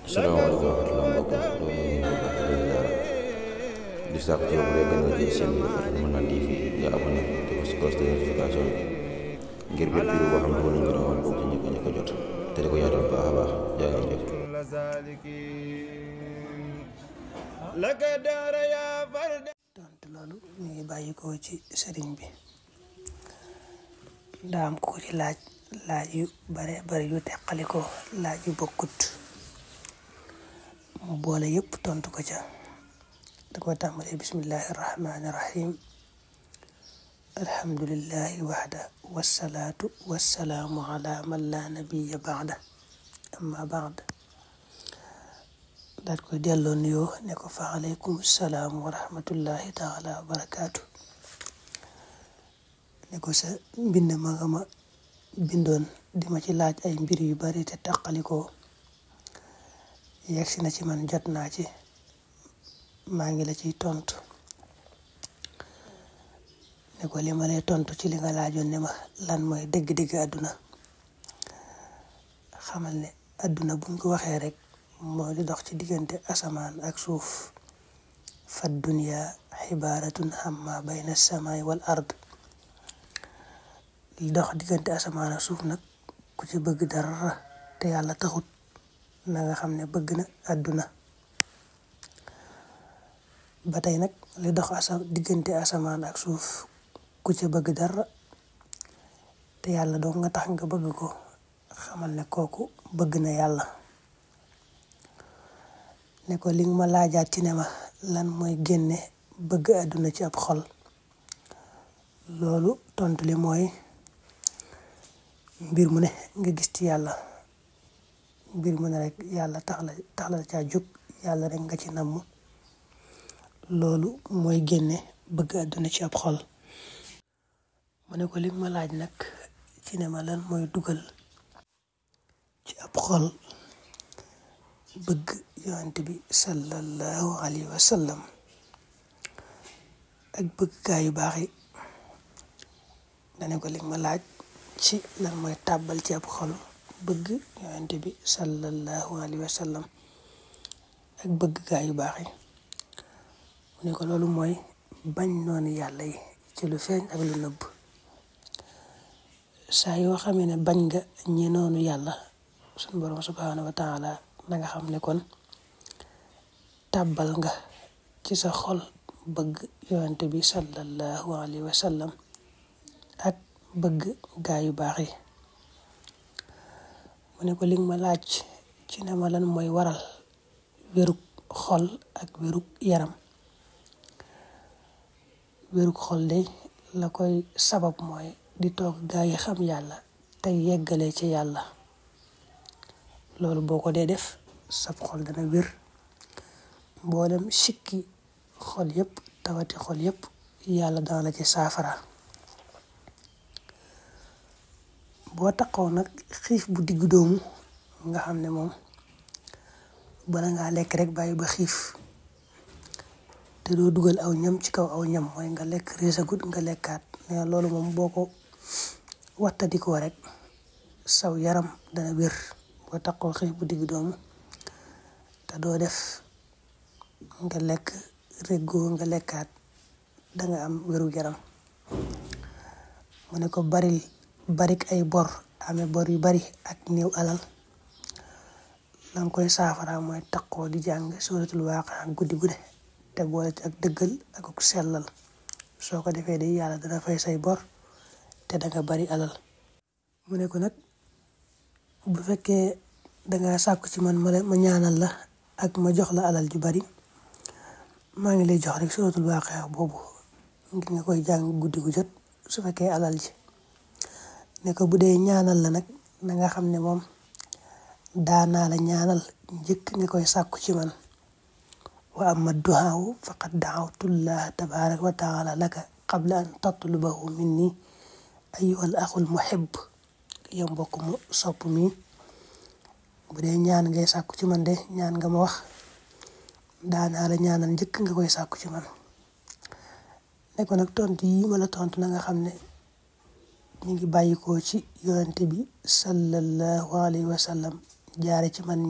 Assalamualaikum warahmatullahi wabarakatuh. Doo ñu bu baax di ziara di sàkk ci yow bu dee gën a jël seen bi Fatou Mën Naan TV nga abonné te ko si cloche de notification ngir bépp vidéo boo xam ne wala ñu rawal boobu ci njëkk a jot te di ko yaatal bu baax a baax jaa ngeen jëf. tontu loolu mi ngi bàyyi ko ci sëriñ bi daa am ko ci laaj yu bare yu teqaliko laaj yu bokkut mu boole yépp tontu ko ca da ko tàmbalee bismillahi rahmani rahim alhamdulillahi waxda wassalaatu wassalaamu ala man la nabiya baada amma baad daat koy delloo nuyoo ne ko fa aleykum salaam wa rahmatullahi taala wa barakaatu ne ko sa mbind ma nga ma bindoon di ma ci laaj ay mbir yu bari te taqalikoo yegsi na ci man jot naa ci maa ngi la ciy tontu ne ko li ma lay tontu ci li nga laajoon ne ma lan mooy dëgg-dëgg àdduna xamal ne àdduna buñ ko waxee rek moo di dox ci diggante asamaan ak suuf fa dunya xibaaratun amma bayna samaay wal ard li dox diggante asamaan ak suuf nag ku ci bëgg dara te yàlla taxut na nga xam ne bëgg na àdduna ba tey nag li dox diggante asamaan ak suuf ku ci bëgg dara te yàlla doo nga tax nga bëgg ko xamal ne kooku bëgg na yàlla ne ko li nga ma laajaat ci ne ma lan mooy génne bëgg àdduna ci ab xol loolu tontu li mooy mbir mu ne nga gis ci yàlla mbir mu ne rek yàlla tax la caa jóg yàlla rek nga ci namm loolu mooy génne bëgg àdduna ci ab xol mu ne ko li nga ma laaj nag ci ne ma lan mooy dugal ci ab xol bëgg yonent bi sallallahu alayhi wa sallam ak bëgg gaa yu baax yi dane ko li ma laaj ci lan mooy tàbbal ci ab xol bëgg yonent bi sallallahu alayhi wa sallam ak bëgg gaa yu baax yi mu ne ko loolu mooy bañ noonu yàlla yi ci lu feeñ ak lu nëbb saa yoo xamee ne bañ nga ñi noonu yàlla suñu borom subhanahu wa taala na nga xam ne kon tàbbal nga ci sa xol bëgg yonent bi sallallahu alayhi wa sallam ak bëgg gaa yu baax yi mu ne ko li nga ma laaj ci ne ma lan mooy waral wérug xol ak wérug yaram wérug xol de la koy sabab mooy di toog gaa yi xam yàlla tey yeggale ci yàlla loolu boo ko dee def sab xol dana wér mboolem sikki xol yépp tawati xol yépp yàlla dana la ci saafara boo taxaw nag xiif bu diggu doomu nga xam ne moom bala ngaa lekk rek bàyyi ba xiif te doo dugal aw ñam ci kaw aw ñam mooy nga lekk reesagut nga lekkaat ne loolu moom boo ko wattadikoo rek saw yaram dana wér boo taxaw xiif bu diggu doomu te doo def nga lekk reggoo nga lekkaat danga am wéru yaram mu ne ko barik ay bor amee bor yu bari ak néew alal lan koy saafara mooy taqoo di jàng suratul Waaqia guddi gu ne te boole ci ak dëggal ak ak sellal soo ko defee de yàlla dana fay say bor te danga bari alal mu ne ko nag bu fekkee danga sàkku ci man ma ñaanal la ak ma jox la alal ju bari maa ngi lay jox rek suratul Waaqia boobu ngir nga koy jàng guddi gu jot su fekkee alal ji ne ko bu dee ñaanal la nag na nga xam ne moom daanaa la ñaanal njëkk nga koy sàkku ci man wa amma duhaaw faqad daawtullaha tabaraka wa taala laka qabla an tatlubahu minni ayyuhal axul muhib yow mbokk mu sopp mi bu dee ñaan ngay sàkku ci man de ñaan nga ma wax daanaa la ñaanal njëkk nga koy sàkku ci man ne ko nag tontu yi ma la tontu na nga xam ne mi ngi bàyyikoo ci yonent bi sallallahu alayhi wa sallam jaare ci man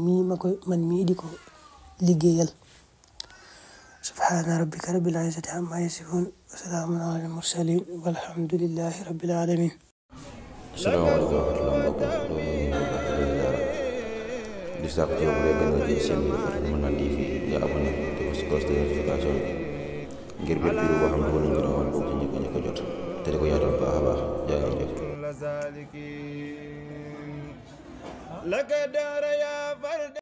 mii di ko liggéeyal. subhaana rabbika rabbil izzati amma yasifun wa salaamun alal mursalin walhamdulillahi rabbil alamin. asalaamaaleykum wa rahmatulah mbokk di sàkk ci yow bu dee gën a jël seen bi dafa Mouhnane TV nga abonné te bës cloche de notification ngir bépp vidéo boo xam ne wala ñu rawal bokk ci njëkk a jot te di ko yaatal baax a baax jaa ngeen jëf.